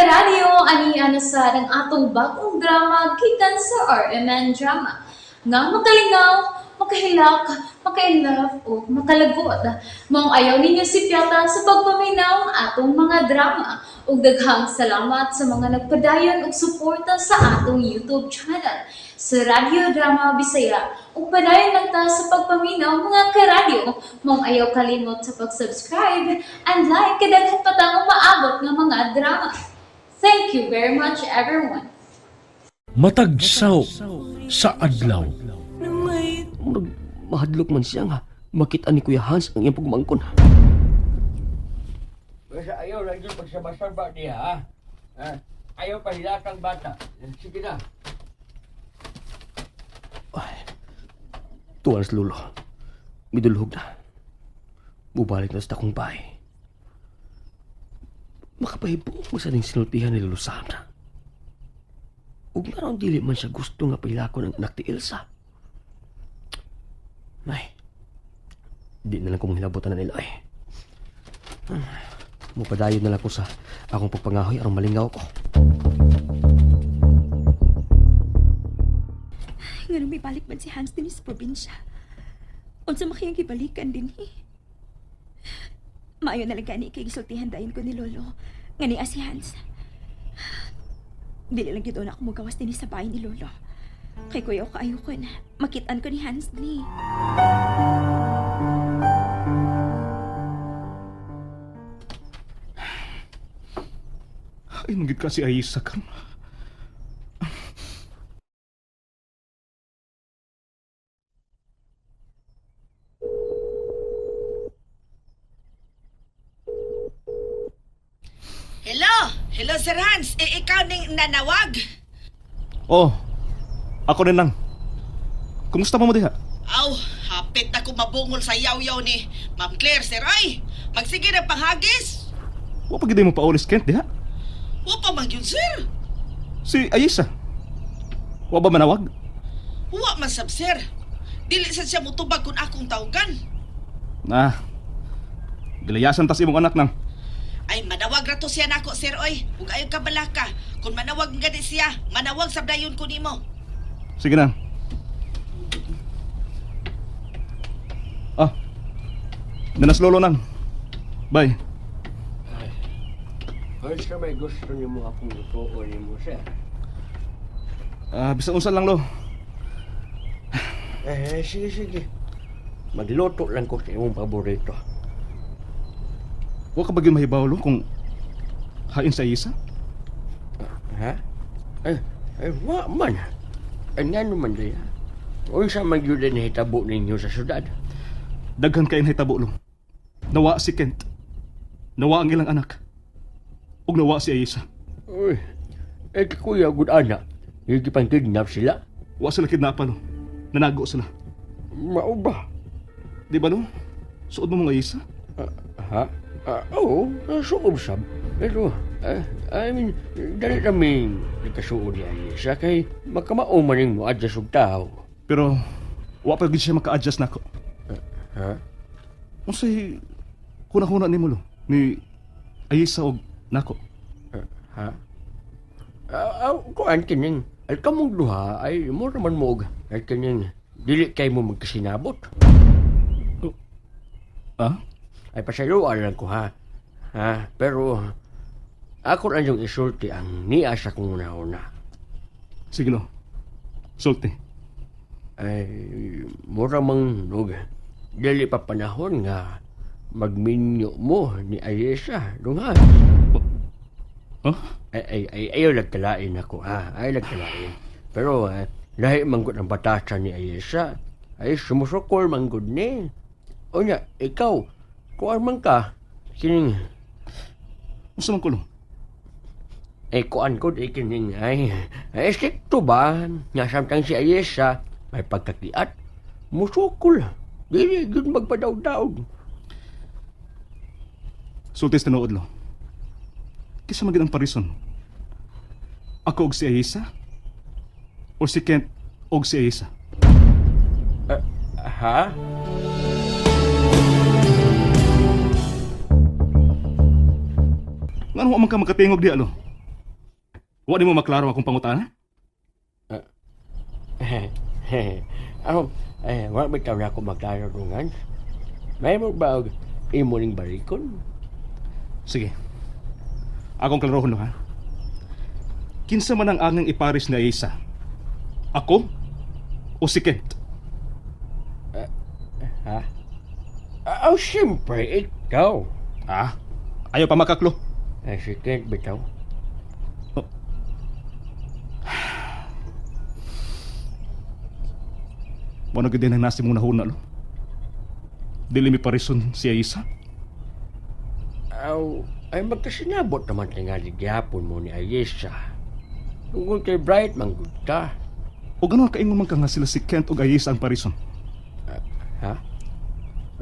Karadyo, ani na sad ang atong bagong drama gikan sa RMN Drama. Nga makalingaw, makahilak, maka-inlove o makalagot. Maong ayaw ninyo sipyata sa pagpaminaw ang atong mga drama. Ug daghang salamat sa mga nagpadayon og suporta sa atong YouTube channel sa Radyo Drama Bisaya. Ug padayon lang ta sa pagpaminaw, mga karadyo. Maong ayaw kalimot sa pag-subscribe and like kay daghan pa tang umaabot nga mga drama. Thank you very much, everyone. Matag saw sa adlaw. Murag mahadlok man siya nga makita ni Kuya Hans ang iyang pugmangkon. Basta ayaw lang yun pagsabasaba niya, ha? Ha? Ayaw pahilakang bata. Sige na. Tuwan sa lulo. Midulhog na. Bubalik na sa akong bahay. Makapahibuok mo sa ning sinultihan ni Lolo Sam na. Ug nga dili man siya gusto nga pahilakon ang anak ni Elsa. Ay, di na lang ko manghilabutan na nila ay. Mupadayon na lang ko sa akong pagpangahoy aron malingaw ko. Nga may balik man si Hans din sa probinsya. Unsa makiyang gibalikan din eh. Maayo na lang gani kay gisultihan dayon ko ni Lolo. Nga ni si Hans. Dili lang gyud na ako mogawas dinhi sa bahay ni Lolo. Kay kuya ko kaayo ko na. Makitaan ko ni Hans ni. Ay, manggit ka si Aisa karon. Hello! Hello, Sir Hans. Eh, ikaw ning nanawag. Oh, ako rin lang. Kumusta pa mo diha? Aw, hapit na ko mabungol sa yaw-yaw ni Ma'am Claire, sir. Ay, magsige na panghagis. Wa pa gid mo paulis Kent diha. Wa pa man yun, sir. Si Aisa. Wa ba manawag? Wa man sab, sir. Dili sad siya mutubag kung akong tawagan. Na. Gilayasan tas imong anak nang. Ay, manawag ra to siya nako, sir, oy. Ug ayaw ka balaka. Kung manawag gani siya, manawag sab dayon ko nimo. Sige na. Ah. Nanas lolo nang. Bye. Ay, sa may gusto niyo mo akong lutoon ni mo, sir. Ah, bisan unsa lang lo. Eh, sige, sige. Magluto lang ko sa imong paborito. Wa ka ba gyud mahibaw lo kung hain sa Aisa? Ha? Eh, eh, wa man. Ay, nga naman diya. Unsa man yun ang nahitabo ninyo sa syudad? Daghan kay nahitabo lo. Nawa si Kent. Nawa ang ilang anak. Ug nawa si Aisa. Uy, eh, kuya, good anak. Hindi pang kidnap sila. Wa sila kidnapan lo. Nanago sila. Mao ba? Di ba lo? Suod mo mga Aisa? Ah, ha? Ah, oo, suob sab. Pero, I mean, dali kami nagkasuod ni Ayesha kay makamao man yung mo adjust og tao. Pero wa pa gid siya maka-adjust nako. Ha? Unsay kuna-kuna nimo lo ni Aisa og nako? Ha? Kuan kining, ay kamong duha ay mo naman mo og ay kining dili kay mo magkasinabot. Ah? Ay pasayloan lang ko ha. Ha, pero ako lang yung isulti ang niya sa kong una-una. Sige lo. Sulti. Ay mura mang nog dili pa panahon nga magminyo mo ni Ayesha dungha. Huh? Ay ay ay ayaw nagkalain ako ha. Ay nagkalain. Pero lahi man gud ang batasan ni Ayesha. Ay sumusukol man gud ni. Unya, ikaw, kuan man ka kining Unsa man ko lo? eh kuan ko di kining ay ay estrikto ba nga samtang si Ayesha may pagkakiat musukol dili gud magpadaog-daog. Sulti sa tinuod lo. Kisa man gid ang parison. Ako og si Aisa? O si Kent og si Aisa? Ha? Ngano wa man ka makatingog diha lo? Wa nimo maklaro akong pangutana? Ako, eh, wala bitaw na ako maklaro dong, Hans. May mo ba og imo ning balikon? Sige. Akong klarohon no ha. Kinsa man ang angang iparis ni Ayesa? Ako o si Kent? Ha? Oh, siyempre, ikaw. Ah, ayaw pa makaklo. Eh, si Kent bitaw. Wala gid din ang nasi mong nahuna lo. Dili mi parison si Ayesa. Aw, ay magkasinabot naman tingali gyapon mo ni Ayesha. Tungkol kay Bright, manggod ka. O gano'n kaingon man ka nga sila si Kent ug Ayesa ang parison. Ha?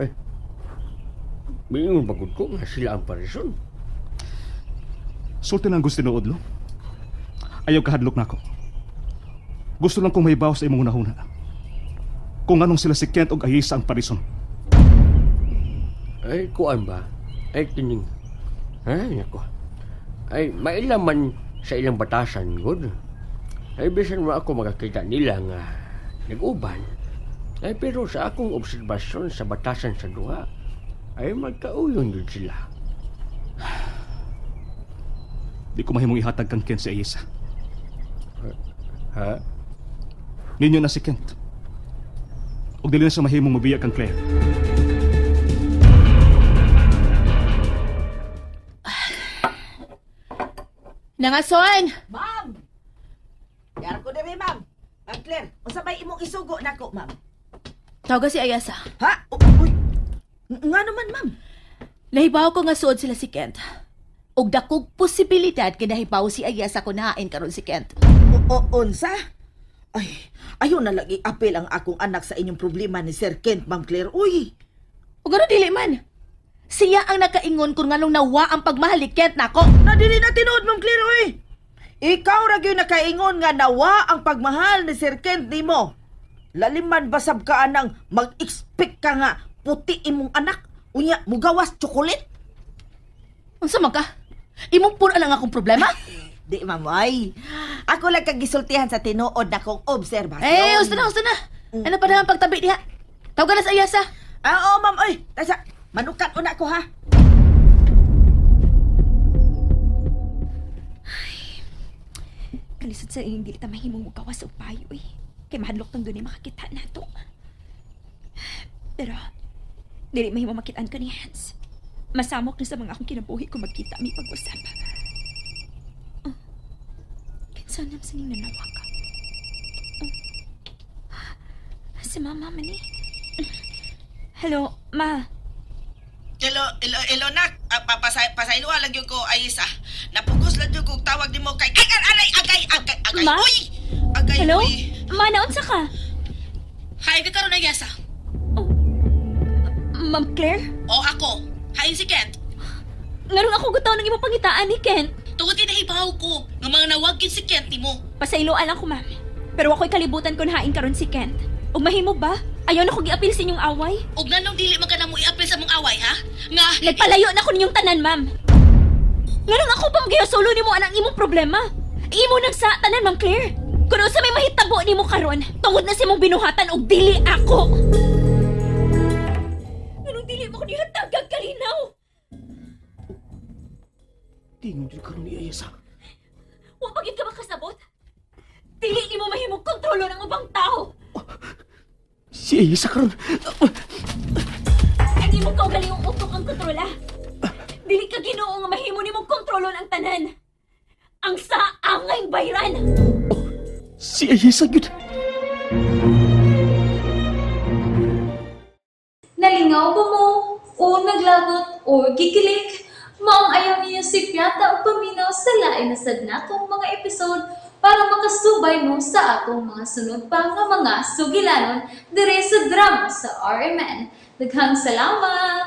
Eh, miingon bagod ko nga sila ang parison. Sulti na ang gusto tinuod lo. Ayaw kahadlok nako. Gusto lang kong mahibaw sa imong hunahuna. Kung anong sila si Kent ug Ayesa ang parison. Ay, kuan ba? Ay, tining. Ay, nako. Ay, mailaman sa ilang batasan, good. Ay, bisan mo ako makakita nila nga nag-uban. Ay, pero sa akong obserbasyon sa batasan sa duha, ay magkauyon yun sila. Di ko mahimong ihatag kang Kent si Ayesa. Ha? Ninyo na si Kent. Ug dili na siya mahimong mabiya kang Claire. Nangason! Ma'am! Yara ko diri, ma'am. Ma'am Claire, unsa may imong isugo nako, ma'am? Tawaga si Ayasa. Ha? Uy. Nga naman, ma'am. Nahibaw ko nga suod sila si Kent. Og dakog posibilidad kay nahibaw si Ayasa kung nahain karon si Kent. O, unsa? Ay, ayaw na lagi apel ang akong anak sa inyong problema ni Sir Kent, Ma'am Claire. Uy! O gano'n dili man. Siya ang nakaingon kung nganong nawa ang pagmahal ni Kent nako. Na dili na tinuod, Ma'am Claire, uy! Ikaw ra gyud nakaingon nga nawa ang pagmahal ni Sir Kent nimo. Laliman basab ka anang mag-expect ka nga puti imong anak. Unya, mugawas chocolate. Unsa man ka? Imong pura lang akong problema? Di, ma'am, ay. Ako lang kag gisultihan sa tinuod na kong obserbasyon. Eh, usta na, usta na. Ano pa na ang pagtabi diha? Tawagan na sa Ayasa. Ah, oo, ma'am, oy. Tasa, manukat una ko, ha? Kalisod sa iyong dili ta mahimong mugawas og payo eh. Kay mahadlok tang dunay makakita nato. Pero dili mahimo makitaan ko ni Hans. Masamok na sa mga akong kinabuhi kung magkita mi pag-usap. Oh. Kinsa nam sa ning nanawag? Oh. Si mama man eh. Hello, ma. Hello, hello, hello, nak. Ah, pasayloa lang yun ko, ay isa. Napugos lang yun kong tawag nimo kay... Ay, aray, agay, agay, agay, Ma? uy! Agay, Hello? uy. Ma, naunsa ka? Hain ka karon Ayasa. Oh. Ma'am Claire? O ako. Hain si Kent. Ngarong ako gutaw ng imong pangitaan ni Kent. Tungod kay nahibaw ko nga mga nawag gyud si Kent nimo. Pasayloan lang ko, ma'am. Pero ako'y kalibutan kung hain karon si Kent. Ug mahimo ba? Ayaw na ko giapil sa inyong away. Og nganong dili man ka namo iapil sa mong away ha? Nga Nagpalayo na ko ninyong tanan, ma'am. Nganong ako pa magyasolo nimo anang imong problema? Imo nang sa tanan, ma'am Claire. Kuno sa may mahitabo nimo karon, tungod na sa imong binuhatan og dili ako. Nganong dili mo ko nihatagag kalinaw? Tingon jud karon ni Ayesa. Wa pa gyud ka makasabot? Dili nimo mahimong kontrolon ang ubang tao. Si Ayesa karon. Ang imong kaugalingong utok ang kontrola. Dili ka Ginoo nga mahimo nimong kontrolon ang tanan. Ang sa angay bayran. Si Ayesa gyud. Nalingaw ba mo? O naglagot o gikilig? Maong ayaw niyo si Piata o paminaw sa lain na sad natong mga episode para makasubay mo sa atong mga sunod pa nga mga sugilanon dire sa drama sa RMN. Daghang salamat!